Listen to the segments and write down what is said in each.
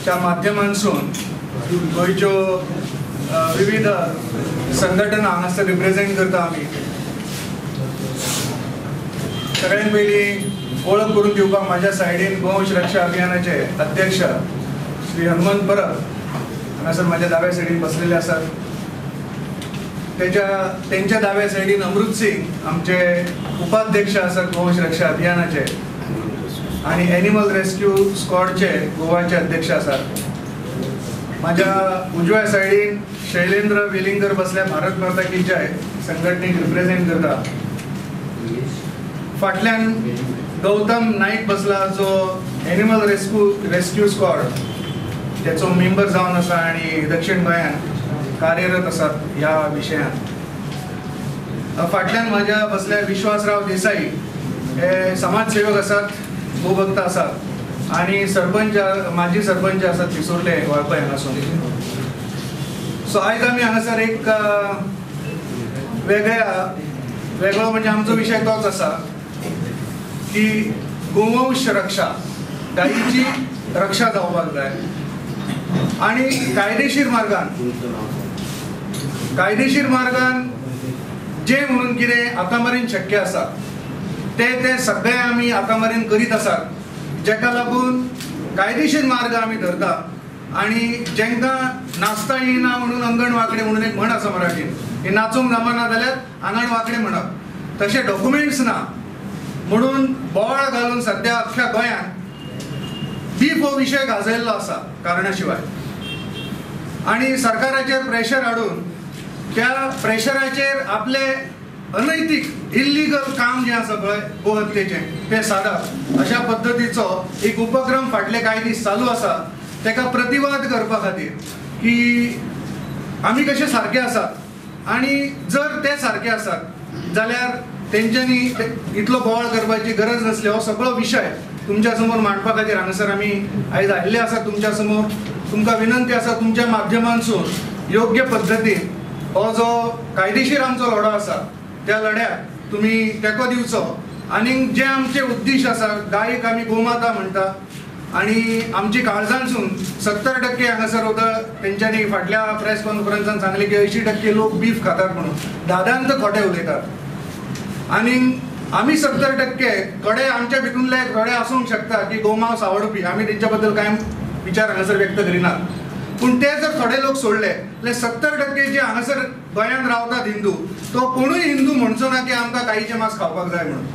च्या माध्यमांसून गोंयच्यो विविध संघटना हांगासर रिप्रेझेंट करता. आमी सगळ्यात पयलीं वळख करून दिवपाक म्हाज्या सायडीन गोवंश रक्षा अभियानाचे अध्यक्ष श्री हनुमंत परब हांगासर म्हाज्या दाव्या सायडीन बसलेले आसात. तेंच्या दाव्या सायडीन अमृत सिंग आमचे उपाध्यक्ष आसात गोवंश रक्षा अभियानाचे आनी एनिमल रेस्क्यू स्क्वॉडचे गोवाचे अध्यक्ष आसात. म्हाज्या उजव्या सायडीन शैलेंद्र वेलिंगर बसल्या, भारत माता की जय संघटनेक रिप्रेझेंट करता. फाटल्यान गौतम नाईक बसला जो एनिमल रेस्क्यू स्क्वॉड त्याचो मेंबर जावन आसा आनी दक्षिण गोंयांत कार्यरत आसात ह्या विशयांत. फाटल्यान म्हाज्या बसल्या विश्वासराव देसाई हे समाजसेवक आसात, गोभक्त आसात आनी सरपंच, माजी सरपंच आसात पिसुर्ले वाळपय हांगासून. सो आयज आमी हांगासर एक वेगळो म्हणजे आमचो विशय तोच आसा की गोवंश रक्षा, गायीची रक्षा जावपाक जाय आनी कायदेशीर मार्गान जे म्हणून कितें आतां मेरेन शक्य आसा ते ते सगळे आमी आतां मेरेन करीत आसात, जेका लागून कायदेशीर मार्ग आमी धरता. आनी जेंकां नाचता येना म्हणून अंगण वांकडें म्हणून एक म्हण आसा मराठीन, हे नाचूंक जमना जाल्यार आंगण वांकडें म्हणप. तशें डॉक्युमेंट्स ना म्हणून बोवाळ घालून सद्या अख्ख्या गोंयांत बीफ हो विशय गाजयल्लो आसा कारणा शिवाय, आनी सरकाराचेर प्रेशर हाडून त्या प्रेशराचेर आपले अनैतीक इल्लीगल काम जें आसा पळय गोहत्येचें तें सादप अशा पद्दतीचो एक उपक्रम फाटले कांय दीस चालू आसा. तेका प्रतिवाद करपा खातीर की आमी कशे सारके आसात आनी जर ते सारके आसात जाल्यार तेंच्यांनी इतलो बोवाळ करपाची गरज नासली. हो सगळो विशय तुमच्या समोर मांडपा खातीर हांगासर आमी आयज आयिल्ले आसात. तुमच्या समोर तुमकां विनंती आसा, तुमच्या माध्यमांसून योग्य पद्दतीन हो जो कायदेशीर आमचो लढो आसा त्या लढ्याक तुमी तेंको दिवचो. आनी जे आमचे उद्दिश्ट आसा, गायक आमी गोमाता म्हणटा आनी आमची काळजांसून 70% हांगासर वता. तेंच्यांनी फाटल्या प्रेस कॉन्फरन्सान सांगलें की 80% लोक बीफ खातात म्हणून, दादांत खोटें उलयतात. आनी आमी 70% थोडे आमच्या भितूनले थोडे आसूंक शकता की गोमांस आवडपी, आमी तेंच्या बद्दल कांय विचार हांगासर व्यक्त करिनात. पूण ते जर थोडे लोक सोडले जाल्यार 70% जे हांगासर गोंयांत रावतात हिंदू, तो कोणूय हिंदू म्हणचो ना की आमकां गायीचें मांस खावपाक जाय म्हणून.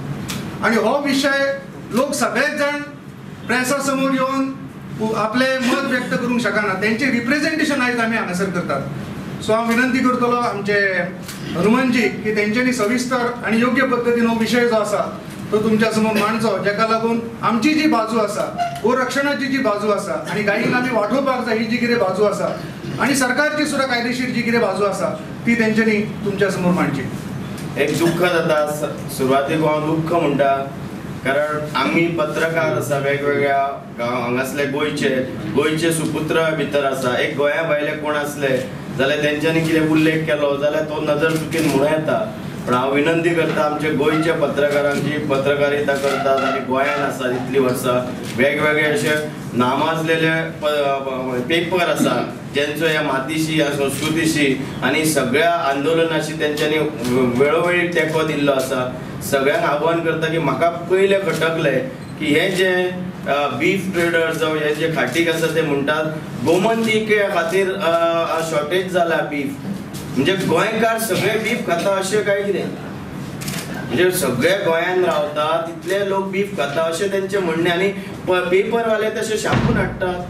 आनी हो विशय लोक सगळेच जाण प्रेसा समोर येवन आपले मत व्यक्त करूंक शकना, तेंचें रिप्रेझेंटेशन आयज आमी हांगासर करतात. सो हांव विनंती करतलो आमचे हनुमंतजी की तेंच्यांनी सविस्तर आनी योग्य पद्दतीन हो विशय जो आसा तो तुमच्या समोर मांडचो, जेका लागून आमची जी बाजू आसा, गोरक्षणाची जी बाजू आसा आनी गायींक आमी वाटोवपाक जाय ही जी कितें बाजू आसा आनी सरकारची सुद्दां कायदेशीर जी कितें बाजू आसा ती तेंच्यांनी तुमच्या समोर मांडची. एक दुःख जाता, सुरवातीक हांव दुःख म्हणटा कारण आमी पत्रकार आसा, वेगवेगळ्या गांव हांगासले गोंयचे सुपुत्र भितर आसा. एक गोंया भायले कोण आसले जाल्यार तेंच्यांनी कितें उल्लेख केलो जाल्यार तो नजर चुकीन म्हणूं येता. पण हांव विनंती करता आमचे गोंयच्या पत्रकारांक जी पत्रकारिता करतात आनी गोंयान आसा इतलीं वर्सां, वेगवेगळे अशे नामाजलेले पेपर आसा जेंचो ह्या मातीशी, ह्या संस्कृतीशी आनी सगळ्या आंदोलनाशी तेंच्यांनी वेळोवेळी तेंको दिल्लो आसा. सगळ्यांक आव्हान करता की म्हाका पयलें खटकलें की हे जे बीफ ट्रेडर्स जावं हे जे खाटीक आसा ते म्हणटात गोमंतिके खातीर शॉर्टेज जाला बीफ, म्हणजे गोंयकार सगळे बीफ खाता अशें काय कितें, म्हणजे सगळे गोंयान रावता तितले लोक बीफ खाता अशें तेंचें म्हणणें आनी पेपरवाले तशें छापून हाडटात.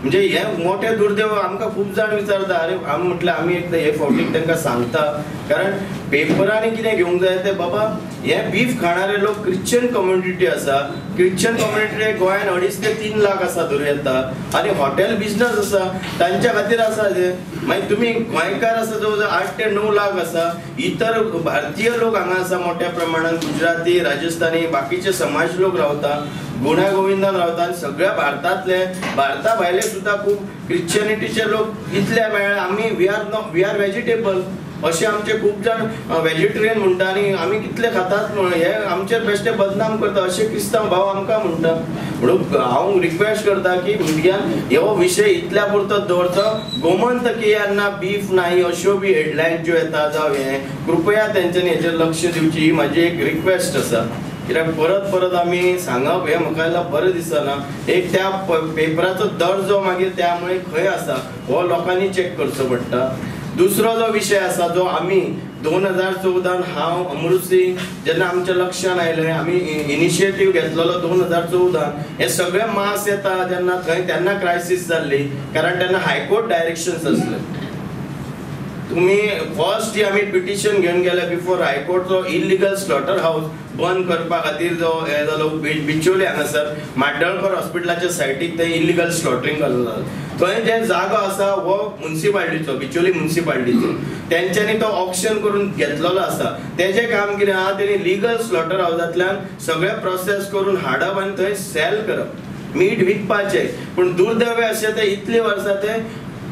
म्हणजे हे मोठे दुर्दैव आमकां खूब जाण विचारता, अरे आमी म्हटल्यार आमी एकदां हे फावटीक तांकां सांगता, कारण पेपरांनी कितें घेवंक जाय ते बाबा हे बीफ खाणारे लोक क्रिश्चन कम्युनिटी आसा, क्रिश्चन कम्युनिटी गोंयान 2.5 ते 3 लाख आसा धरूं येता आनी हॉटेल बिजनस आसा तांच्या खातीर आसा ते. मागीर तुमी गोंयकार आसा जवळ जवळ 8 ते 9 लाख आसा, इतर भारतीय लोक हांगा आसा मोठ्या प्रमाणान, गुजराती, राजस्थानी, बाकीचे समाज लोक रावता, गुण्या गोविंदान रावता आनी सगळ्या भारतांतले, भारता भायले सुद्दां खूब क्रिश्चनिटीचे लोक इतले मेळ्ळे. आमी we are vegetable, अशें आमचे खूब जाण वेजिटेरियन म्हणटा आनी आमी कितले खातात म्हण हे आमचेर बेश्टे बदनाम करता अशें क्रिस्तांव भाव आमकां म्हणटा. म्हणून हांव रिक्वेस्ट करता की मिडियान हो विशय इतल्या पुरतो दवरचो. गोमंतकीयांना बीफ नाही अश्यो बी हेडलायन ज्यो येता जावं हें कृपया तेंच्यांनी हेचेर लक्ष दिवची ही म्हाजी एक रिक्वेस्ट आसा. कित्याक परत परत आमी सांगप हें म्हाका बरें दिसना. एक त्या पेपराचो दर्जो मागीर त्यामुळे खंय आसा हो लोकांनी चॅक करचो पडटा. दुसरो जो विशय आसा जो आमी 2014 हांव अमृत सिंग जेन्ना आमच्या लक्षान आयलें आमी इनिशिएटीव घेतलेलो 2014 हे सगळे मास येता जेन्ना थंय तेन्ना क्रायसीस जाल्ली कारण तेन्ना हायकोर्ट डायरेक्शन्स आसले. तुम्ही फर्स्ट जी आमी पिटिशन घेवन गेले बिफोर हायकोर्ट जो इलिगल स्लॉटर हावस बंद करपा खातीर जो हे जालो बिचोली हांगासर माड्डळकर हॉस्पिटलाच्या सायटीक थंय इलिगल स्लॉटरींग जालो. थंय जे जागो आसा हो मुन्सिपाल्टीचो, बिचोली मुन्सिपाल्टीचो, तेंच्यांनी तो ऑप्शन करून घेतलेलो आसा. तेजें काम कितें आहा तेणी लिगल स्लॉटर हावजांतल्यान सगळें प्रोसेस करून हाडप आनी थंय सेल करप, मीठ विकपाचें. पूण दुर्दैव अशें ते इतलीं वर्सां ते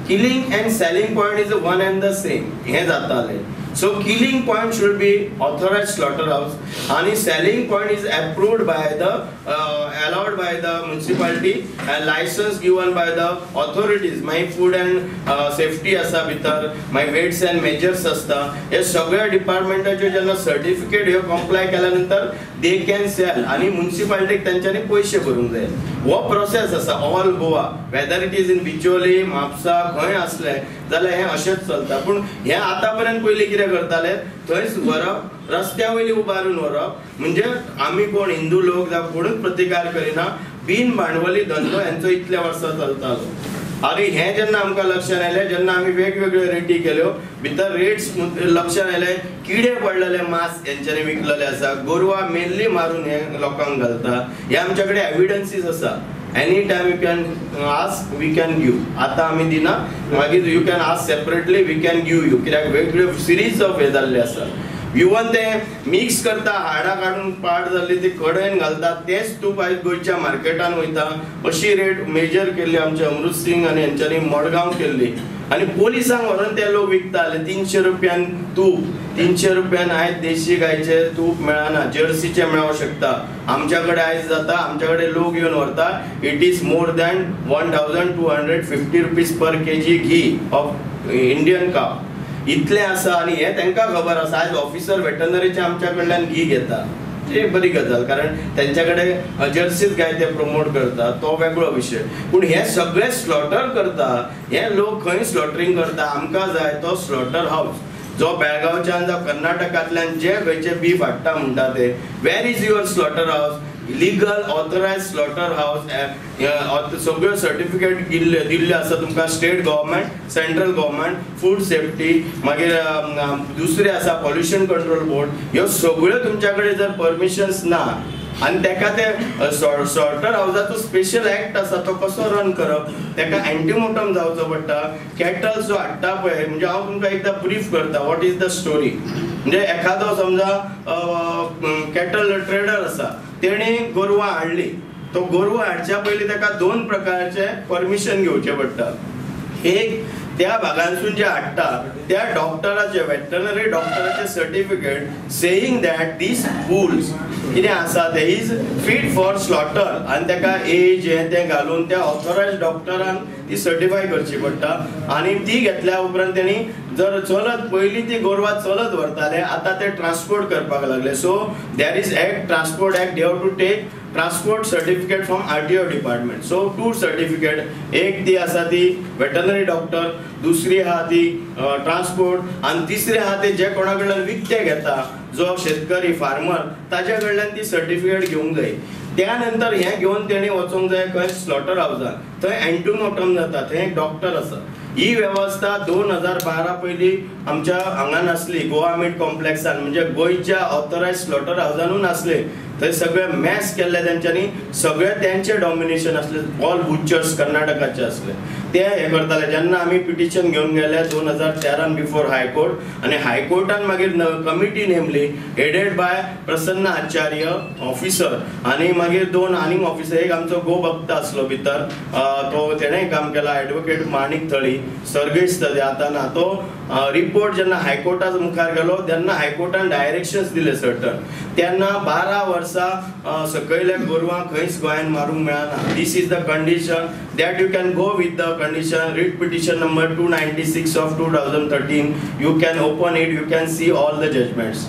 killing and selling point is one and the same हें जातालें. So killing point should be authorized slaughter house आनी selling point is approved by the allowed by the municipality and licence given by the authorities. मागीर food and safety आसा भितर, मागीर weights and measures आसता. हे सगळ्या डिपार्टमेंटाच्यो जेन्ना सर्टिफिकेट ह्यो कंप्लाय केल्या नंतर they can sell आनी मुन्सिपालिटीक तेंच्यांनी पयशे भरूंक जाय. हो प्रोसेस आसा all Goa, whether it is in Bicholim, Mapusa, खंय आसले जाल्यार हें अशेंच चलता. पूण हें आतां पर्यंत पयलीं कितें करताले, थंयच व्हरप, रस्त्या वयली उबारून व्हरप. म्हणजे आमी कोण हिंदू लोक जावं कोणूच प्रतिकार करिना, बिन भांडवली धंदो हेंचो इतल्या वर्सां चलतालो. आनी हें जेन्ना आमकां लक्षांत आयलें, जेन्ना आमी वेगवेगळ्यो रेटी केल्यो, भितर रेट्स लक्षांत आयले, किडे पडलेले मांस हेंच्यांनी विकलेले आसा, गोरवां मेल्ली मारून हे लोकांक घालता. हे आमच्या कडेन एविडन्सीस आसा. Any time you can ask, we can give. आतां आमी दिना, मागीर you can ask separately, we can give you. कित्याक वेगवेगळ्यो सिरीज ऑफ हे जाल्ले आसा. इवन ते मिक्स करता, हाडां काडून पाड जाल्ली ती कडेन घालता, तेच तूप आयज गोंयच्या मार्केटान वयता. अशी रेट मेजर केल्ली आमच्या अमृत सिंग आनी हेंच्यांनी मडगांव केल्ली. आनी पोलिसांक व्हरून ते लोक विकताले 300 रुपयान तूप. 300 रुपयान आयज देशी गायचें तूप मेळना, जर्सीचें मेळोंक शकता. आमच्या कडेन आयज जाता, आमच्या कडेन लोक येवन व्हरता. It is more than 1250 rupees per KG ghee of Indian cow इतलें आसा. आनी हें तांकां खबर आसा. आयज ऑफिसर वेटनरीचे आमच्या कडल्यान घी घेता, ती बरी गजाल, कारण तेंच्या कडेन जर्सीच गाय ते प्रमोट करता, तो वेगळो विशय. पूण हे सगळे स्लॉटर करता, हे लोक खंय स्लॉटरींग करता? आमकां जाय तो स्लॉटर हावस जो बेळगांवच्यान जावं कर्नाटकांतल्यान जे खंयचे बीफ हाडटा म्हणटा ते. Where is your slaughter house? Legal authorise slaughter house, सगळ्यो सर्टिफिकेट दिल्ल्यो आसा तुमकां state government, central government, food safety, मागीर दुसरें आसा पॉल्युशन कंट्रोल बोर्ड. ह्यो सगळ्यो तुमच्या कडेन जर परमिशन्स ना आनी तेका ते स्लॉटर हावजाचो स्पेशल एक्ट आसा तो कसो रन करप, तेका एंटीमोर्टम जावचो पडटा. कॅटल्स जो हाडटा पळय, म्हणजे हांव तुमकां एकदां ब्रीफ करता what is the story. म्हणजे एखादो समजा कॅटल ट्रेडर आसा, तेणें गोरवां हाडली, तो गोरवां हाडच्या पयलीं ताका 2 प्रकारचे परमिशन घेवचें पडटा. एक, त्या भागांसून जे हाडटा त्या डॉक्टराचे, veterinary डॉक्टराचे certificate saying that these bulls कितें आसा ते is fit for slaughter, आनी ताका एज हें तें घालून त्या ऑथोरायज डॉक्टरान ती सर्टिफाय करची पडटा. आनी ती घेतल्या उपरांत तेणी जर चलत, पयलीं ती गोरवां चलत व्हरताले, आतां ते ट्रान्सपोर्ट करपाक लागले. So there is act, transport act, they have to take transport certificate from RTO department. So 2 certificate, एक ती आसा ती वेटरनरी डॉक्टर, दुसरी आहा ती ट्रान्सपोर्ट, आनी तिसरी आहा ते जे कोणा कडल्यान विकते घेता जो शेतकरी फार्मर ताज्या कडल्यान ती सर्टिफिकेट घेवंक जाय. त्या नंतर हें घेवन तेणी वचोंक जाय खंय स्लॉटर हावजान, थंय एंटीमोर्टम जाता, थंय एक डॉक्टर आसा. ही वेवस्था 2012 पयलीं आमच्या हांगा नासली, गोवा मीट कॉम्प्लेक्सान, म्हणजे गोंयच्या ऑथोरायज स्लॉटर हावजानूय नासले. थंय सगळे मॅस केल्ले तेंच्यांनी, सगळे तेंचे डॉमिनेशन आसले, ऑल बुचर्स कर्नाटकाचे आसले, ते हे करताले. जेन्ना आमी पिटिशन घेवन गेले 2013 बिफोर हायकोर्ट, आनी हायकोर्टान मागीर committee namely headed by Prasanna Acharya officer, आनी मागीर 2 आनीक ऑफिसर, एक आमचो गोभक्त आसलो भितर, तो तेणें काम केला, एडवोकेट माणिक थळी सर्गेस्त आतां ना. तो रिपोर्ट जेन्ना हायकोर्टा मुखार गेलो तेन्ना हायकोर्टान डायरेक्शन्स दिले सर्टन, तेन्ना 12 वर्सां सकयल्या गोरवां खंयच गोंयांत मारूंक मेळना. This is the condition that you can go with the condition. Writ petition number 296 of 2013, you can open it, you can see all the judgments.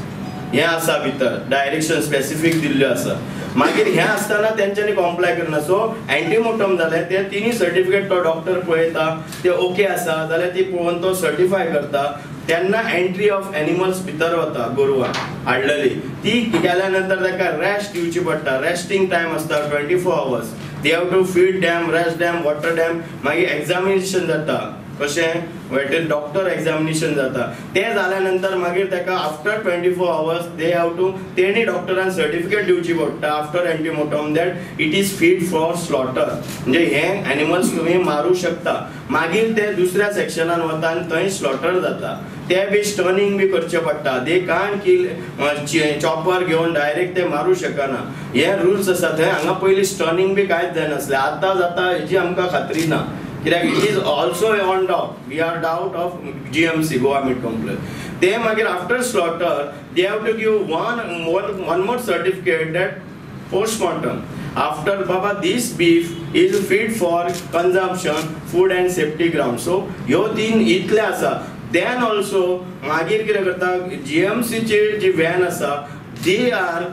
हें आसा भितर डायरेक्शन स्पेसिफीक दिल्ल्यो आसा. मागीर हें आसतना तेंच्यांनी कॉम्प्लाय करना. सो एंटीमोर्टम जालें, ते तिनूय सर्टिफिकेट तो डॉक्टर पळयता, ते ओके आसा जाल्यार ती पळोवन तो सर्टिफाय करता. तेन्ना एंट्री ऑफ एनिमल्स भितर वता, गोरवां हाडलेली ती गेल्या नंतर ताका रेस्ट दिवची पडटा. रेस्टिंग टायम आसता 24 hours. They have to feed them, rest them, water them. मागीर एग्जामिनेशन जाता, कशें वेटन डॉक्टर एग्जामिनेशन जाता. तें जाल्या नंतर मागीर ताका after 24 hours they have to, तेणी डॉक्टरान सर्टिफिकेट दिवची पडटा after antemortem that it is fit for slaughter, म्हणजे हे एनिमल्स तुमी मारूं शकता. मागीर ते दुसऱ्या सेक्शनान वता आनी थंय स्लॉटर जाता. ते बी स्टर्निंग बी करचें पडटा. दे कांट किल, चॉपर घेवन डायरेक्ट ते मारूं शकना, हे रुल्स आसा थंय. हांगा पयलीं स्टर्निंग बी कांयच जायनासलें, आतां जाता हेजी आमकां खात्री ना, कित्याक it is also on doubt, we are doubt of GMC Goa meat complex. ते मागीर after slaughter they have to give one more certificate that postmortem after Baba this beef is fit for consumption, food and safety ground. So ह्यो तीन इतले आसा. Then also मागीर कितें करता, जीएमसीची जी व्हॅन आसा they are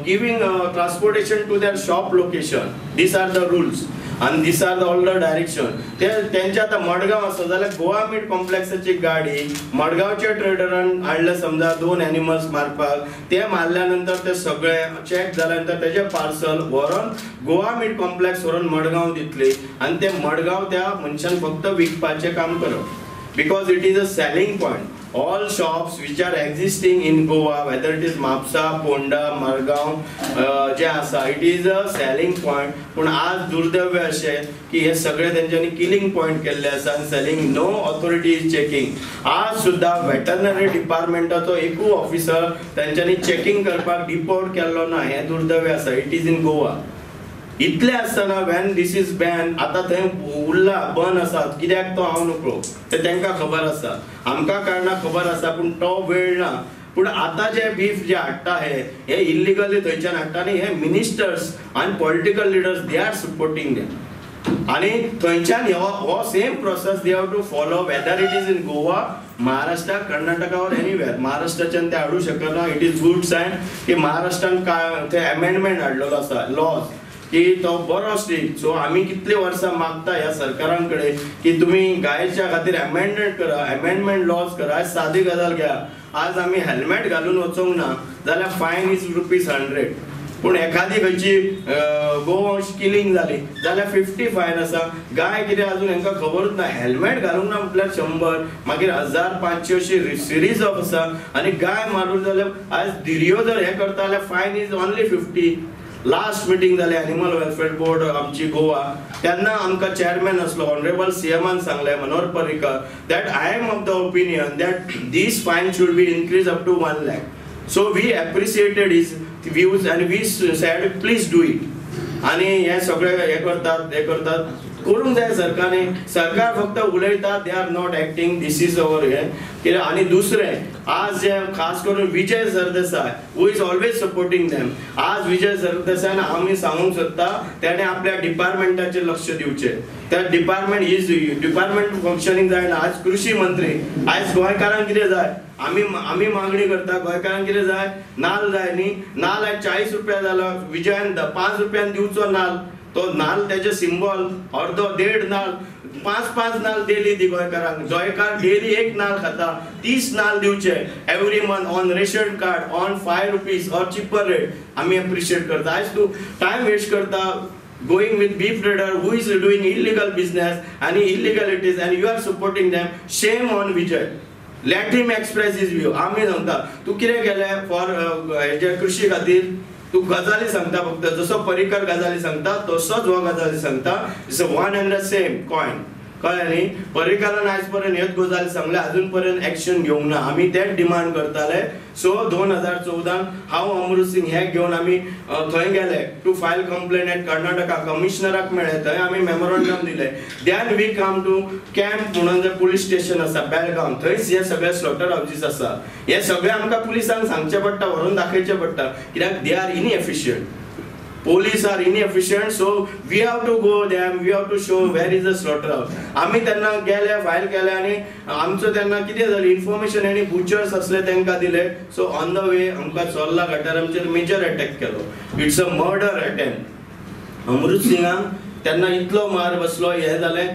giving transportation to their shop location. These are the rules and these are the all the direction. ते तेंचे आतां मडगांव आसा जाल्यार गोवा मीट कॉम्प्लेक्साची गाडी मडगांवच्या ट्रेडरान हाडले समजा 2 एनिमल्स मारपाक, ते मारल्या नंतर ते सगळे चॅक जाल्या नंतर तेजे पार्सल व्हरोन गोवा मीट कॉम्प्लेक्स व्हरोन मडगांव दितली आनी ते मडगांव त्या मनशान फक्त विकपाचें काम करप, because it is a selling point. All shops which are existing in Goa, whether it is Mapsa, Ponda, Margao, जे आसा, it is a selling point. पूण आज दुर्दैव अशें की हे सगळे तेंच्यांनी किलिंग पॉयंट केल्ले आसा आनी selling, no authority is checking. आज सुद्दां वेटरनरी डिपार्टमेंटाचो एकूय ऑफिसर तेंच्यांनी चॅकिंग करपाक डिपोर्ट केल्लो ना, हें दुर्दैव आसा. It is in Goa. इतलें आसतना when this is ban, आतां थंय उरला बंद आसा, कित्याक तो हांव नकळो, तें तांकां खबर आसा, आमकां कारणां खबर आसा, पूण तो वेळ ना. पूण आतां जे बीफ जे हाडटा हे इल्लिगली थंयच्यान हाडटा आनी हे मिनिस्टर्स आनी political leaders they are supporting them. आनी थंयच्यान हो same process they have to follow, whether it is in Goa, Maharashtra, Karnataka or anywhere. महाराष्ट्राच्यान ते हाडूं शकना. It is good sign की महाराष्ट्रान काय ते एमेंडमेंट हाडलेलो आसा लॉज की तो बरो स्ट्रीक. सो आमी कितली वर्सां मागता ह्या सरकारां कडेन की तुमी गायच्या खातीर एमेंडमेंट करा, एमेंडमेंट लॉज करा. आज सादी गजाल घ्या, आज आमी हेल्मेट घालून वचोंक ना जाल्यार फायन is ₹100, पूण एखादी खंयची गोवंश किलिंग जाली जाल्यार 50 फायन आसा. गाय कितें अजून हेंकां खबरूच ना, हेल्मेट घालूंक ना म्हटल्यार 100, मागीर 1000, 500 अशी सिरीज ऑफ आसा. आनी गाय मारून जाल्यार आज धिरयो जर हें करता जाल्यार fine is only 50. Last meeting जाली एनिमल वेलफेअर बोर्ड आमची गोवा, तेन्ना आमकां चेअरमॅन आसलो ऑनरेबल सीएमान सांगलें Manohar Parrikar that I am of the opinion that this fine should be increase up to 1 lakh. So we appreciated his views and we said please do it. आनी हे सगळे हे करतात, हे करतात, करूंक जाय सरकारने. सरकार फक्त उलयता, they are not acting. This is our हें कित्याक. आनी दुसरें आज जे खास करून Vijay Sardesai who is always supporting them, आज विजय सरदेसायान आमी सांगूंक सोदता तेणें आपल्या डिपार्टमेंटाचेर लक्ष दिवचें. त्या डिपार्टमेंट is department functioning जायना. आज कृषी मंत्री, आयज गोंयकारांक कितें जाय, आमी आमी मागणी करता गोंयकारांक कितें जाय, नाल्ल जाय न्ही. नाल्ल आयज 40 रुपया जालो, विजयान 5 रुपयान दिवचो नाल्ल, तो नाल्ल तेजे सिंबॉल अर्दो देड नाल्ल, 5-5 नाल्ल डेली दी गोंयकारांक. गोंयकार डेली 1 नाल्ल खाता, 30 नाल्ल दिवचे every month on ration card on 5 rupees or cheaper rate. आमी एप्रिशिएट करता. आयज तूं टायम वेस्ट करता going with beef trader who is doing illegal business and illegalities and you are supporting them. Shame on Vijay. Let him express his view. आमी सांगता तूं कितें केलें फॉर हेजे कृषी खातीर, तूं गजाली सांगता फक्त, जसो पर्रीकर गजाली सांगता तसोच हो गजाली सांगता. It's a one and the same coin. कळ्ळें न्ही? पर्रीकरान आयज पर्यंत ह्योच गजाली सांगले, अजून पर्यंत एक्शन घेवंक ना. आमी तेच डिमांड करताले. सो 2014 हांव अमृत सिंग हे घेवन आमी थंय गेले to file complaint at Karnataka. कमिशनराक मेळ्ळे, थंय आमी मेमोरंडम दिले. Then we come to camp म्हणून जे पुलीस स्टेशन आसा बेळगांव, थंयच हे सगळे स्लॉटर हावजीस आसा. हे सगळे आमकां पुलिसांक सांगचें पडटा, व्हरून दाखयचें पडटा, कित्याक they are inefficient. Police are inefficient, so we have to go them, we have to show where is the slaughterhouse. आमी तेन्ना गेले, फायल केले आनी आमचो तेन्ना कितें जालें, इन्फॉर्मेशन आनी बुचर्स आसले तांकां दिले. सो ऑन the वे आमकां चोर्ला घाटार आमचेर मेजर अटॅक केलो. It's a murder attempt. Amrit सिंगाक तेन्ना इतलो मार बसलो, हें जालें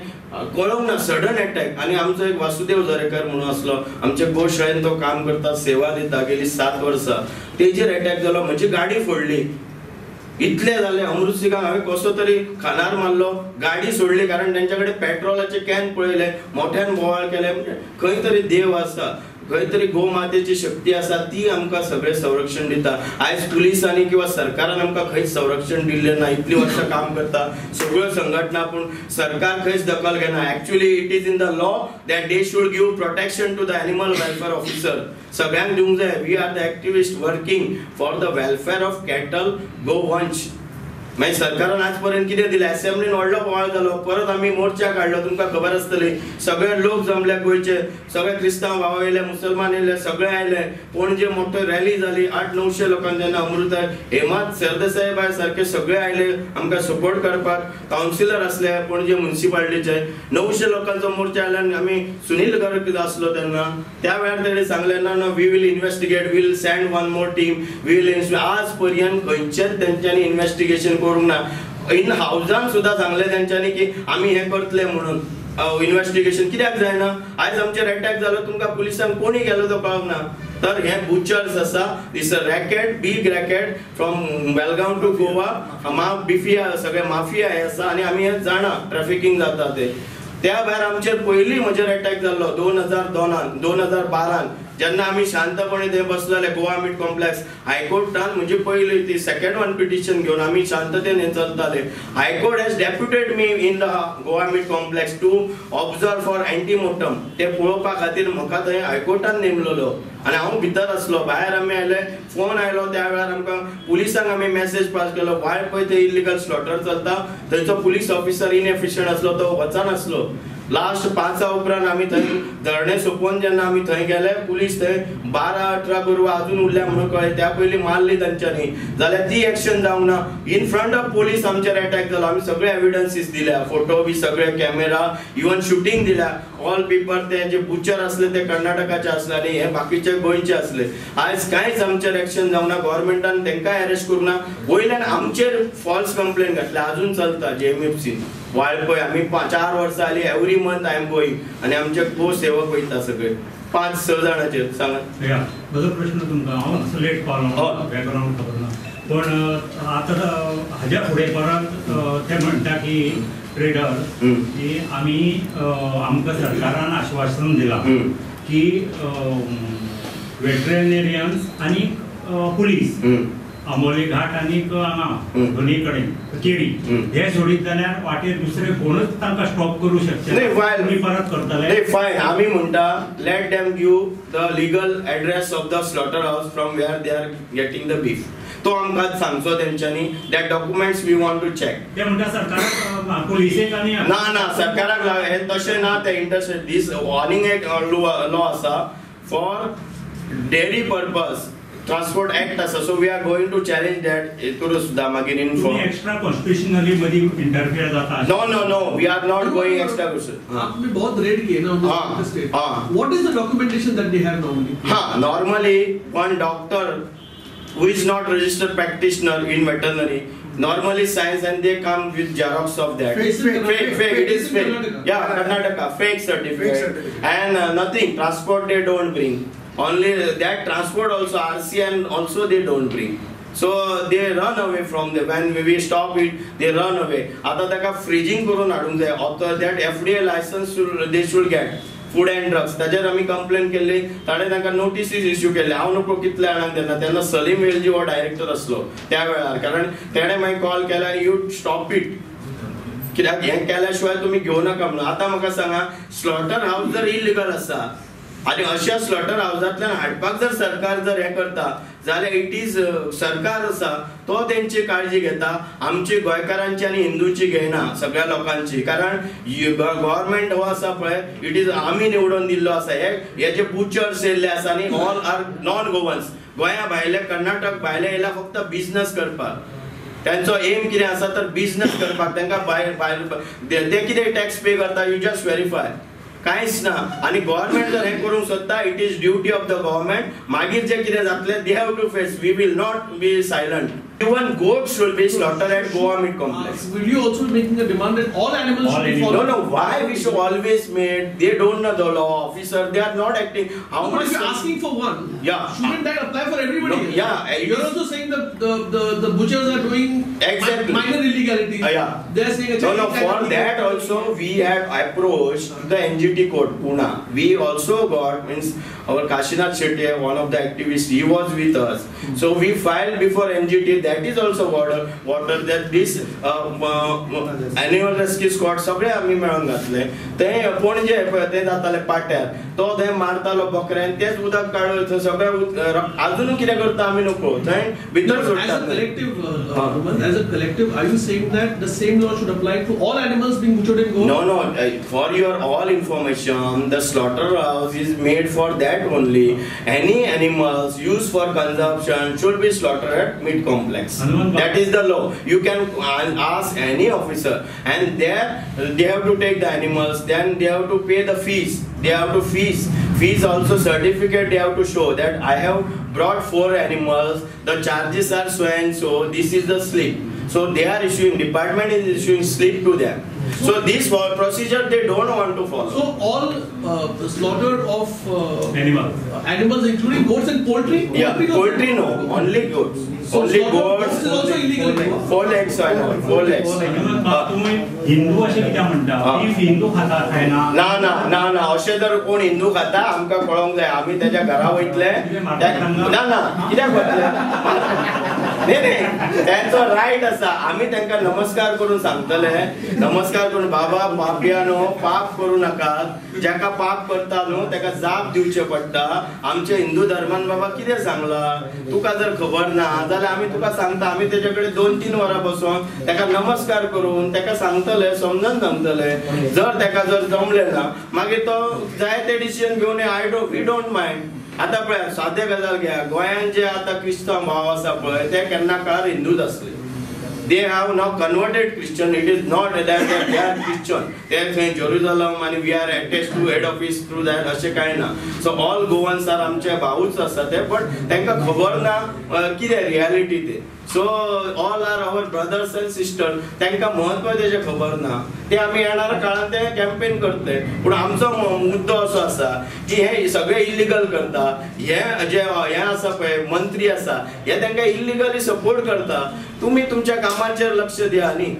कळोंक ना, सडन अटॅक. आनी आमचो एक वासुदेव झरेकर म्हणून आसलो, आमच्या गोशाळेन तो काम करता, सेवा दिता गेली 7 वर्सां, तेजेर अटॅक जालो. म्हजी गाडी फोडली, इतले जाले. अमृत सिंगाक हांवें कसो तरी खानार मारलो, गाडी सोडली, कारण तेंच्या कडेन पेट्रोलाचे can पळयले, मोठ्यान बोवाळ केले. म्हणजे खंय तरी देव आसा, खंय तरी गोमातेची शक्ती आसा, ती आमकां सगळें संरक्षण दिता. आयज पुलिसांनी किंवा सरकारान आमकां खंयच संरक्षण दिल्लें ना. इतलीं वर्सां काम करता सगळ्यो संघटना, पूण सरकार खंयच दखल घेना. Actually it is in the law that they should give protection to the animal welfare officer. सगळ्यांक दिवंक जाय. We are the activist working for the welfare of cattle, गोवंश. मागीर सरकारान आज पर्यंत कितें दिलें? असेंब्लीन व्हडलो बोवाळ जालो, परत आमी मोर्चा काडलो, तुमकां खबर आसतली. सगळे लोक जमले गोंयचे, सगळे क्रिस्तांव भाव येयले, मुसलमान येयले, सगळे आयले. पणजे मोठो रॅली जाली, 800-900 लोकांक जेन्ना अमृत हेमंत सरदेसाय सारके सगळे आयले आमकां सपोर्ट करपाक. कावन्सिलर आसले पणजे म्युनिसिपालिटीचे, 900 लोकांचो मोर्चा आयलो. आनी आमी सुनील गर्ग आसलो तेन्ना, त्या वेळार तेणी सांगलें ना ना, we will investigate, will send one more team, we will. आज पर्यंत खंयचेच तेंच्यांनी इन्वेस्टिगेशन करूंक ना. इन हावजान सुद्दां सांगलें तेंच्यांनी की आमी हें करतले म्हणून. इन्वेस्टिगेशन कित्याक जायना? आयज आमचेर अटॅक जालो, तुमकां पुलिसांक कोणी गेलो तो कळोंक ना. तर हे बुचर्स आसा, it's a racket, big racket from Belgaum to Goa. बिफिया सगळे माफिया हे आसा आनी आमी हे जाणा ट्रॅफिकींग जाता ते. त्या भायर आमचेर पयलीं म्हजेर अटॅक जाल्लो 2002 2012, जेन्ना आमी शांतपणे थंय बसलेले गोवा मीट कॉम्प्लेक्स हायकोर्टान. म्हणजे पयली ती सेकंड वन पिटिशन घेवन आमी शांततेन हें चलताले. High court has deputed me in the Goa meat complex to observe for antemortem. ते पळोवपा खातीर म्हाका थंय हायकोर्टान नेमलेलो आनी हांव भितर आसलो. भायर आमी आयले, फोन आयलो. त्या वेळार आमकां पुलिसांक आमी मॅसेज पास केलो, वायट पळय थंय इलिगल स्लॉटर चलता. थंयचो पुलीस ऑफिसर इनएफिशियंट आसलो, तो वचनासलो. लास्ट 5 उपरांत आमी थंय धरणे सोंपोवन जेन्ना आमी थंय गेले, पुलीस थंय 12-18 गोरवां अजून उरल्या म्हणून कळ्ळें. त्या पयलीं मारली तांच्यांनी, जाल्यार ती एक्शन जावंक ना. इन फ्रंट ऑफ पुलीस आमचेर अटॅक जालो. आमी सगळे एविडन्सीस दिल्या, फोटो बी सगळे, कॅमेरा, इवन शुटींग दिल्या, ऑल पेपर. ते जे बुचर आसले ते कर्नाटकाचे आसले आनी हे बाकीचे गोंयचे आसले. आयज कांयच आमचेर एक्शन जावंक ना. गव्हर्मेंटान तांकां अरेस्ट करूंक ना, वयल्यान आमचेर फॉल्स कंप्लेन घातल्या, अजून चलता JMFC Valpoi. आमी 4 वर्सां जाली, every month I am going आनी आमचे गो सेवक वयता सगळे 5-6 जाणांचेर. सांगात म्हजो प्रश्न तुमकां, हांव मातसो लेट पावलो, बॅकग्रावंड खबर ना, पूण आतां हाज्या फुडें परत ते म्हणटा की ट्रेडर की आमी आमकां सरकारान आश्वासन दिलां की वेटरनेरियन्स आनी पुलीस आंबोली घाट आनी हांगा दोनी कडेन केरी हे सोडीत जाल्यार वाटेर दुसरे कोणूच तांकां स्टॉप करूं शकचे नाही, परत करतले. फायन, आमी म्हणटा let them give the legal address of the slaughter house from where they are getting the beef. तो आमकां सांगचो तेंच्यांनी, that documents we want to check. ते म्हणटा सरकाराक पुलिसेक आनी ना ना सरकाराक हें तशें ना. ते इंटरस्टेट दीस वॉर्निंग एक लॉ आसा for dairy purpose, transport act आसा. So we are going to challenge that. हेतूर सुद्दां मागीर इन्फॉर्म एक्स्ट्रा कॉन्स्टिट्यूशनली मदी इंटरफियर जाता. No no no, we are not going extra constitution. आपने बहुत रेड किए ना state. What is the documentation that they have normally? हां, normally one doctor who is not registered practitioner in veterinary normally signs and they come with xerox of that. Fake, fake, it is fake. Yeah, Karnataka, fake certificate. And nothing, transport they don't bring. Only that transport also, RCN also they don't bring. So they run away from the, when we stop it, they run away. आता ताका freezing करून हाडूंक जाय. After that FDA license they should get. Food and drugs ताजेर आमी complain केल्ली. ताणें तांकां नोटिसीस इश्यू केल्ले. हांव नको कितल्या जाणांक तेन्ना तेन्ना सलीम वेलजी हो डायरेक्टर आसलो त्या वेळार, कारण तेणें मागीर कॉल केला you stop it, कित्याक हें केल्या शिवाय तुमी घेवं नाका म्हणून. आतां म्हाका सांगा, स्लॉटर हावस जर इलिगल आसा आनी अशा स्लॉटर हावजांतल्यान हाडपाक जर सरकार जर हें करता जाल्यार it is सरकार आसा तो तेंची काळजी घेता, आमची गोंयकारांची आनी हिंदूची घेयना सगळ्या लोकांची. कारण गव्हर्मेंट हो आसा पळय it is आमी निवडून दिल्लो आसा. हे जे बुचर्स येयल्ले आसा न्ही ऑल are non Goans, गोंया भायले कर्नाटक भायले येयला फक्त बिजनस करपाक. त्यांचो एम कितें आसा तर बिजनस करपाक. तांकां भायर भायर ते कितें टॅक्स पे करता you just verify, कांयच ना. आनी गव्हर्मेंट जर हें करूंक सोदता it is duty of the government. मागीर जें कितें जातलें they have to face, we will not be silent. Even goats should be slaughtered at Goa Meat Complex. Will you also be making a demand that all animals should be followed? No, no. Why we should always made? They don't know the law, officer. They are not acting. How no, much? But if you're asking for one, yeah, shouldn't that apply for everybody? No, yeah. You're also saying that the butchers are doing exactly minor illegalities. Yeah. They are saying no, no. For that also we had approached the NGT court, Pune. We also got means our Kashinath Shetty, one of the activists, he was with us. So we filed before NGT. That is also water that this animal rescue squad सगळे आमी मेळोन घातले. ते पणजे पळय ते जाताले पाट्यार, तो थंय मारतालो बकऱ्यान, तेच उदक काडून सगळे अजून कितें करता आमी नको थंय भितर सोडटात. As a collective, are you saying that the same law should apply to all animals being butchered in Goa? No, no. For your all information, the slaughterhouse is made for that only. Any animals used for consumption should be slaughtered at meat complex. That is the law. You can ask any officer, and there they have to take the animals, then they have to pay the fees. They have to fees also certificate they have to show that I have brought 4 animals, the charges are so and so, this is the slip. So they are issuing, department is issuing slip to them. So this procedure they don't want to follow. So all slaughter of animals including goats and poultry? Yeah, poultry no, only goats. So only goats is also illegal. 4 legs, I know, 4 legs. तुम्ही हिंदू अशें कित्याक म्हणटा? If Hindu खाता खायना? ना ना ना ना, अशें जर कोण हिंदू खाता आमकां कळोंक जाय, आमी तेज्या घरा वयतले. ना ना, कित्याक वतले? न्ही न्ही, तेंचो रायट आसा. आमी तांकां नमस्कार करून सांगतले, नमस्कार करून बाबा पापया न्हू, पाप करूं नाकात, जाका पाप करता न्हू ताका जाप दिवचें पडटा. आमच्या हिंदू धर्मान बाबा कितें सांगलां तुका जर खबर ना जाल्यार आमी तुका सांगता. आमी तेजे कडेन 2-3 वरां बसून ताका नमस्कार करून ताका सांगतले, समजून सांगतले. जर ताका जर जमलें ना मागीर तो जाय ते डिसिजन घेवन we don't mind. आतां पळय सादे गजाल घेया, गोंयांत जे आतां क्रिस्तांव भाव आसा पळय ते केन्ना काळार हिंदूच आसले. They have now converted Christian. It is not that they are Christian. They are saying Jerusalem and we are attached to head office through that. अशें कांय ना. So all Goans are आमचे भाऊच आसा ते, but तांकां खबर ना कितें रियलिटी ते. So all are our brothers and sisters. तांकां म्हत्व तेजें खबर ना. ते आमी येणाऱ्या काळांत ते कॅम्पेन करतले. पूण आमचो मुद्दो असो आसा की हे सगळे इलिगल करता, हे जे हे आसा पळय मंत्री आसा हे तांकां इलिगली सपोर्ट करता. तुमी तुमच्या कामाचेर लक्ष दिया न्ही.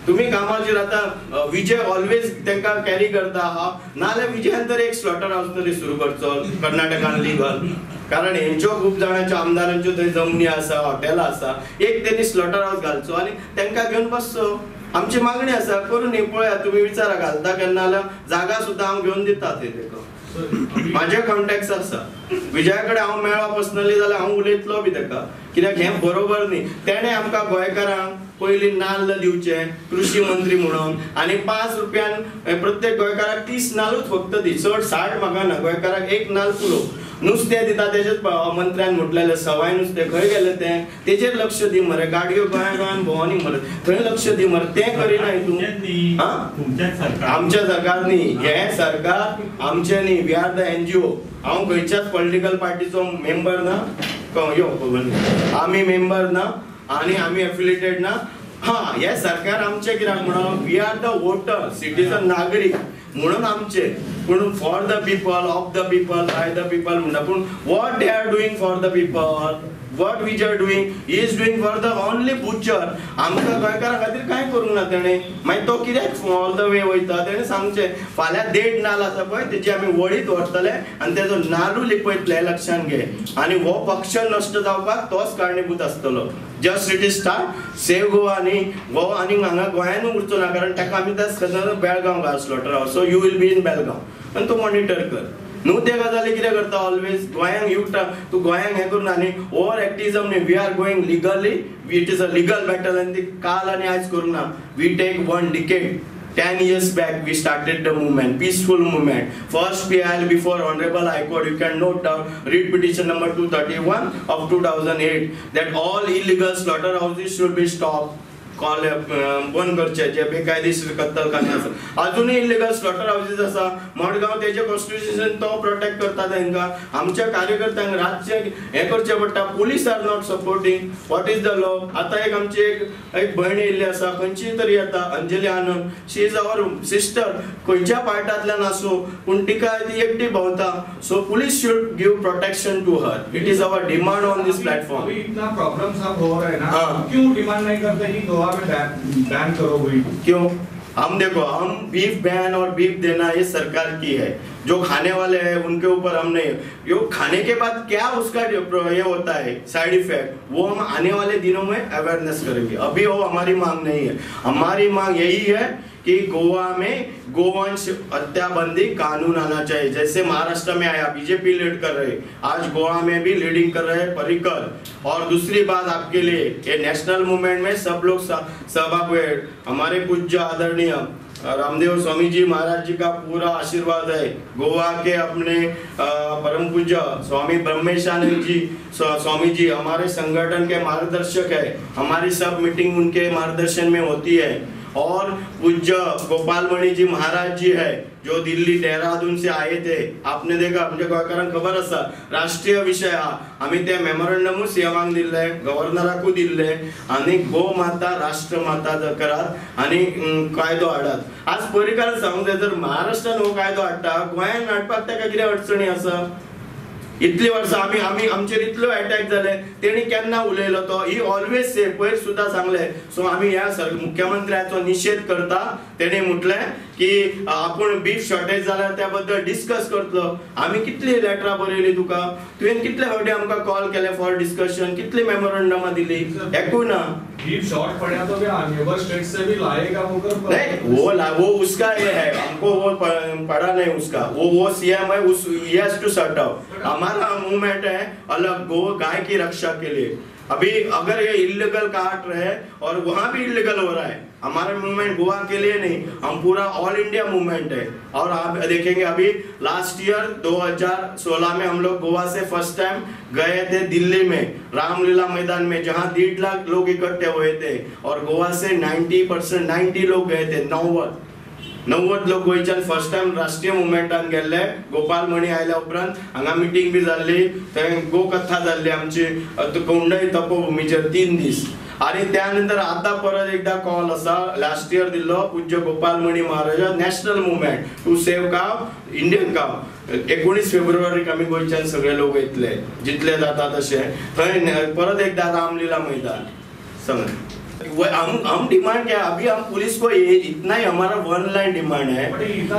तुमी कामाचेर आतां विजय ऑलवेज तांकां कॅरी करता हा, नाजाल्यार विजयान तर एक स्लॉटर हावस तरी सुरू करचो कर्नाटकान लिगल. कारण हेंच्यो खूब जाणांच्यो आमदारांच्यो थंय जमनी आसा, हॉटेलां आसा, एक तेणी स्लॉटर हावस घालचो आनी तांकां घेवन बसचो. आमची मागणी आसा, करून न्ही पळया तुमी विचारा घालता केन्ना जाल्यार जागा सुद्दां हांव घेवन दिता थंय ताका. म्हाजे कॉन्टेक्ट्स आसा, विजया कडेन हांव मेळ्ळो पर्सनली जाल्यार हांव उलयतलो बी ताका, कित्याक हें बरोबर न्ही. तेणें आमकां गोंयकारांक पयलीं नाल्ल दिवचे कृशी मंत्री म्हणून, आनी 5 रुपयान प्रत्येक गोंयकाराक 30 नाल्लूच फक्त दी, चड 60 म्हाका ना, गोंयकाराक 1 नाल्ल पुरो. नुस्तें दिता तेजेच मंत्र्यान म्हटलेलें सवाय नुस्तें खंय गेलें तें, तेजेर लक्ष दी मरे. गाडयो गोंया गोंयान भोंवनी मरे, थंय लक्ष दी मरे. तें करिना तूं. आमच्या सरकार न्ही, हें सरकार आमचें न्ही. We are the NGO. हांव खंयच्याच पॉलिटिकल पार्टीचो मेंबर ना, यो आमी मेंबर ना आनी आमी एफिलिएटेड ना. हां, हें सरकार आमचें कित्याक म्हणून we are the voter, citizen, नागरीक म्हणून आमचे. पूण for the people, of the people, by the people म्हणटा, पूण what they are doing for the people? What we are doing, he is doing for the only butcher. आमकां गोंयकारां खातीर कांय करूंक ना तेणें. मागीर तो कित्याक ऑल the way वयता? तेणें सांगचें फाल्यां देड नाल आसा पळय तेजी आमी वळीत व्हरतले आनी तेजो नालू लिपयतले, लक्षान घे. आनी हो पक्ष नश्ट जावपाक तोच कारणीभूत आसतलो. Just it is start save Goa न्ही, हो आनी हांगा गोंयानूय उरचो ना, कारण ताका आमी त्या बेळगांव घाल slaughter house. So you will be in Belgaum आनी तूं मॉनिटर कर न्हू. ते गजाली कितें करता ऑलवेज गोंयांक युक्ता तूं गोंयांक हें करून आनी ओवर एक्टिजम न्ही. We are going legally, it is a legal battle आनी ती काल आनी आयज करूंक ना. We take 1 decade. 10 years back we started the movement, peaceful movement. First PIL before Honorable High Court, you can note down, read petition number 231 of 2008, that all illegal slaughterhouses should be stopped. Call बंद करचे जे बेकायदेशीर कत्तलखाने आसा. अजूनय illegal slaughter houses आसा. मडगांव तेजे constitution तो protect करता तांकां. आमच्या कार्यकर्त्यांक रातचे हें करचें पडटा. Police are not supporting. What is the law? आतां एक आमची एक भयण येयल्ली आसा, खंयची तरी येता, Anjali Anand, she is our sister. खंयच्या पार्टांतल्यान आसूं पूण तिका ती एकटी भोंवता. So police should give protection to her. It is our demand on this platform. इतना प्रॉब्लम सब हो रहा है ना, क्यों डिमांड नहीं करते कि गोवा में बैन करो? वही क्यों? हम देखो, हम बीफ बैन और बीफ देना ये सरकार की है. जो खाने वाले हैं उनके ऊपर हम नहीं. यो खाने के बाद क्या उसका ये होता है साइड इफेक्ट, वो हम आने वाले दिनों में अवेयरनेस करेंगे. अभी वो हमारी मांग नहीं है. हमारी मांग यही है कि गोवा में गोवंश हत्याबंदी कानून आना चाहिए. जैसे महाराष्ट्र में आया, बीजेपी लीड कर रहे, आज गोवा में भी लीडिंग कर रहे पर्रिकर. और दूसरी बात आपके लिए, ये नेशनल मूवमेंट में सब लोग सहभाग हुए. हमारे पूज्य आदरणीय रामदेव स्वामी जी महाराज जी का पूरा आशीर्वाद है. गोवा के अपने परम पूज्य स्वामी ब्रह्मेशानंद जी स्वामी जी हमारे संगठन के मार्गदर्शक है. हमारी सब मीटिंग उनके मार्गदर्शन में होती है. और पूज्य गोपालमणि जी महाराज जी है जो दिल्ली देहरादून से आए थे. आपने देखा, आमच्या गोंयकारांक खबर आसा राष्ट्रीय विशय हा. आमी ते मेमोरंडमूय सीएमाक दिल्ले, गव्हर्नराकूय दिल्ले आनी गो माता राष्ट्रमाता करात आनी कायदो हाडात. आज पर्रीकार सांगूंक जाय, जर महाराष्ट्रान हो कायदो हाडटा, गोंयान हाडपाक ताका कितें अडचणी आसा? इतली वर्सां आमी आमी आमचेर इतलो अटॅक जाले, तेणी केन्ना उलयलो तो? ही ऑलवेज से पयर सुद्दां सांगले. सो आमी ह्या मुख्यमंत्र्याचो निशेध करता. तेणी म्हटलें की आपूण बीफ शॉर्टेज जाल्यार त्या बद्दल डिस्कस करतलो. आमी कितली लेटरां बरयली तुका, तुवें कितले फावटी आमकां कॉल केले फॉर डिस्कशन, कितली मेमोरंडमां दिली, एकूय ना. बीफ शॉर्ट पड़ा तो क्या नेबर स्टेट से भी लाएगा वो? नहीं, वो उसका ये है, हमको वो पड़ा नहीं उसका. वो सीएम है, उस he has to sort out. हमारा मूवमेंट है अलग, गो गाय की रक्षा के लिए. अभी अगर ये इलीगल काट रहे हैं और वहाँ भी इलीगल हो रहा है, हमारा मूवमेंट गोवा के लिए नहीं, हम पूरा ऑल इंडिया मूवमेंट है. और आप देखेंगे अभी लास्ट ईयर 2016 में हम लोग गोवा से फर्स्ट टाइम गए थे दिल्ली में रामलीला मैदान में, जहाँ 1.5 लाख लोग इकट्ठे हुए थे. और गोवा से 90% लोग गए थे, 90 लोक गोंयच्यान फर्स्ट टायम राष्ट्रीय मुवमेंटान गेल्ले. गोपाल मणी आयल्या उपरांत हांगा मिटींग बी जाल्ली, थंय गो कथा जाल्ली आमची कोंडई तपोभुमीचेर 3 दीस. आनी त्या नंतर आतां परत एकदा कॉल आसा, लास्ट इयर दिल्लो पूज्य Gopal Mani Maharaj, national movement to save cow, Indian cow. 19 फेब्रुवारीक आमी गोंयच्यान सगळे लोक वयतले जितले जाता तशे. थंय परत एकदा रामलीला मैदान सगळें. हम डिमांड क्या, अभी हम पुलिस को ये इतना ही हमारा वन लाइन डिमांड है,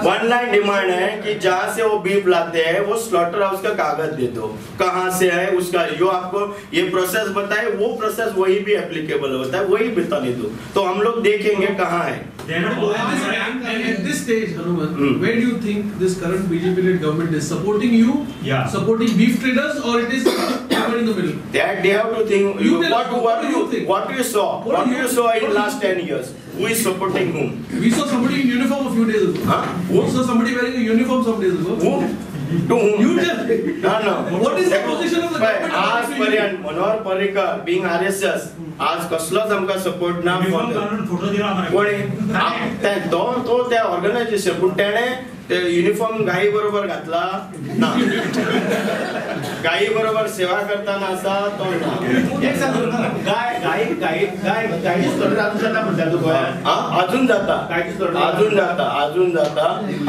वन लाइन डिमांड है कि जहाँ से वो बीफ लाते हैं वो स्लॉटर हाउस का कागज दे दो, कहाँ से है उसका, जो आपको ये प्रोसेस बताए वो प्रोसेस वही भी एप्लीकेबल होता है, वही बता दे दो, तो हम लोग देखेंगे कहाँ है. At this stage, Hanuman, where do you think this current BJP-led government is supporting you, yeah, supporting beef traders, or it is somewhere in the middle? That they have to think. You what do you think? What you saw? What you saw in last 10 years? Who is supporting whom? We saw somebody in uniform a few days ago. Huh? We saw somebody wearing a uniform some days ago. Who? To whom? You tell. No, no. What is the position of the government? आज पर्यंत Manohar Parrikar being RSS, आज कसलोच आमकां support ना. Photo दिला कोणी तो त्या ऑर्गनायझेशन, पूण तेणें ते युनिफॉर्म गायी बरोबर घातला ना, गायी बरोबर सेवा करताना आसा तो ना. एक सांग, गाय गाय गाय गाय गायची स्लॉटर अजून जाता म्हणटा तूं गोंयांत? अजून जाता, अजून जाता, अजून जाता.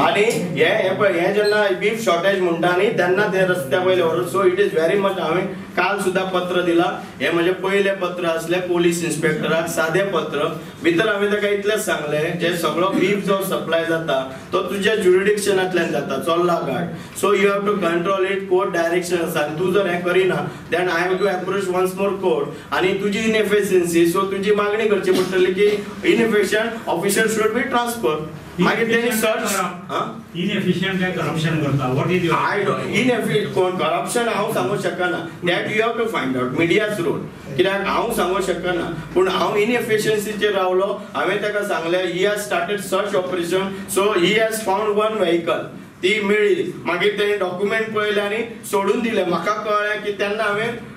आणि हे पळय, हे जेन्ना बीफ शॉर्टेज म्हणटा न्ही तेन्ना ते रस्त्या वयले व्हरून, so it is very much. हांवें काल सुद्दां पत्र दिला, हे म्हजें पयलें पत्र आसलें पोलीस इन्स्पेक्टराक, सादें पत्र. भितर हांवें ताका इतलेंच सांगलें, जे सगळो बीफ जो सप्लाय जाता तो तुज्या ज्युरिडिक्शनांतल्यान जाता, Chorla Ghat, so you have to control it, court direction आसा. आनी तूं जर हें करिना then I have to approach once more court, आनी तुजी इनएफिशियन्सी, सो तुजी मागणी करची पडटली की inefficient officer should be transfer. मागीर तेणी सर्च इनएफिशियंट काय करप्शन करता, what is I don't inefficient कोण करप्शन हांव सांगूंक शकना, that you have to find out, media's role. कित्याक हांव सांगूंक शकना, पूण हांव इनएफिशियन्सीचेर रावलो. हांवें ताका सांगलें he has started search operation, so he has found one vehicle, ती मेळ्ळी. मागीर तेणी डॉक्युमेंट पळयले आनी सोडून दिले. म्हाका कळ्ळें की तेन्ना हांवें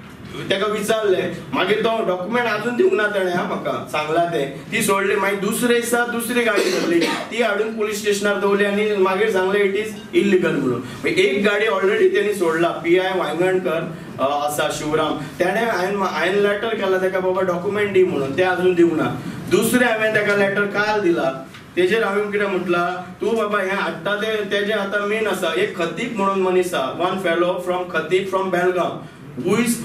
ताका विचारलें, मागीर तो डॉक्युमेंट अजून दिवंक ना तेणें, हा म्हाका सांगलां तें, ती सोडली. मागीर दुसरे दिसा दुसरी गाडी धरली, ती हाडून पुलीस स्टेशनार दवरली आनी मागीर सांगलें it is illegal म्हणून. एक गाडी ऑलरेडी तेणी सोडला, PI Vaingankar आसा शिवराम, तेणें हांवें लेटर केला ताका बाबा डॉक्युमेंट दी म्हणून, तें अजून दिवंक ना. दुसरें हांवें ताका लेटर काल दिला, तेजेर हांवें कितें म्हटलां, तूं बाबा हें हाडटा तें तेजें आतां मेन आसा. एक खतीब म्हणून मनीस आसा, one fellow from Khatib from Belgaum, who is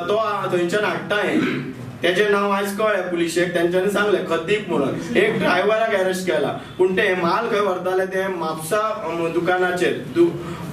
तो थंयच्यान हाडटा हें, तेजें नांव आयज कळ्ळें पुलिशेक, तेंच्यांनी सांगलें खतीब म्हणून. एक ड्रायव्हराक अरेस्ट केला, पूण ते माल खंय व्हरताले ते म्हापसा दुकानाचेर,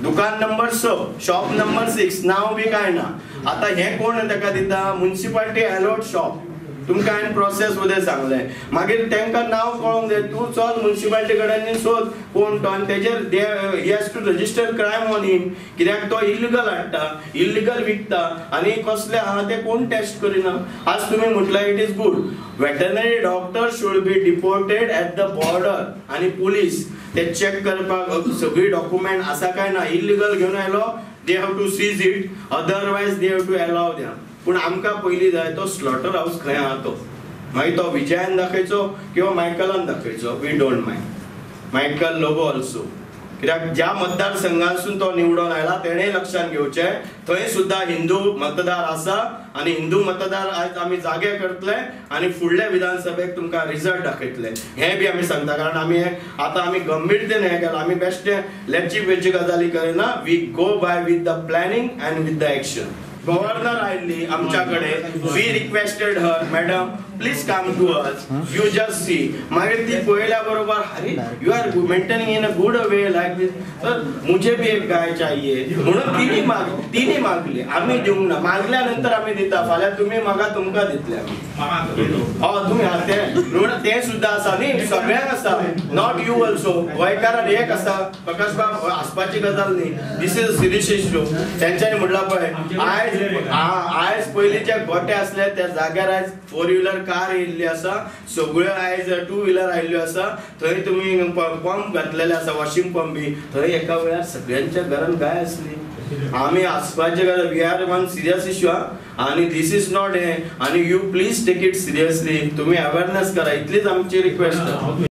दुकान नंबर 6 शॉप नंबर 6, नांव बी कांय ना. आतां हें कोण ताका दिता, मुन्सिपालिटी एलॉट शॉप. तुमकां हांवें प्रोसेस उदय सांगलें. मागीर तांकां नांव कळोंक जाय, तूं चल मुन्सिपालिटी कडेन सोद कोण तो, आनी तेजेर they he has to register crime on him, कित्याक तो इल्लिगल हाडटा, इल्लिगल विकता, आनी कसले आहा ते कोण टेस्ट करिना. आज तुमी म्हटल्यार it is good, veterinary doctor should be deported at the border, आनी पुलीस ते चॅक करपाक सगळी डॉक्युमेंट आसा काय ना. इल्लिगल घेवन आयलो they have to seize it, otherwise they have to allow them. पूण आमकां पयलीं जाय तो स्लॉटर हावस खंय आहा तो, मागीर तो विजयान दाखयचो किंवा मायकलान दाखयचो, we don't mind, Michael Lobo also. कित्याक ज्या मतदारसंघांतसून तो निवडून आयला तेणें लक्षांत घेवचें, थंय सुद्दां हिंदू मतदार आसा आनी हिंदू मतदार आयज आमी जागे करतले आनी फुडल्या विधानसभेक तुमकां रिजल्ट दाखयतले, हें बी आमी सांगता. कारण आमी आतां आमी गंभीरतेन हें केलां, आमी बेश्टे लेची बेची गजाली करिना, we go by with the planning and with the action. Governor आयिल्ली आमच्या कडेन, we requested her, madam please come to us, you just see. मागीर ती पळयल्या बरोबर, अरे you are maintaining in a good way like this, sir मुझे भी एक गाय चाहिए म्हणून तिने मागली, आमी दिवंक ना. मागल्या नंतर आमी दिता, फाल्यां तुमी मागा तुमकां दितले आमी. हय तुमी तें तें सुद्दां आसा न्ही, सगळ्यांक आसा, not you also. गोंयकारान एक आसा प्रकाश बाब, हांसपाची गजाल न्ही, this is serious issue. तेंच्यांनी म्हटलां पळय आयज आयज पयलीं जे गोटे आसले त्या जाग्यार आयज 4 व्हिलर कार येयल्ली आसा, सगळ्यो आयज 2 व्हिलर आयिल्ल्यो आसा. थंय तुमी पंप घातलेले आसा, वॉशिंग पंप बी, थंय एका वेळार सगळ्यांच्या घरान गाय आसली. आमी हांसपाचे गजाल, we are one serious issue आनी this is not हें, आनी you please take it seriously, तुमी अवेरनेस करा, इतलीच आमची रिक्वेस्ट.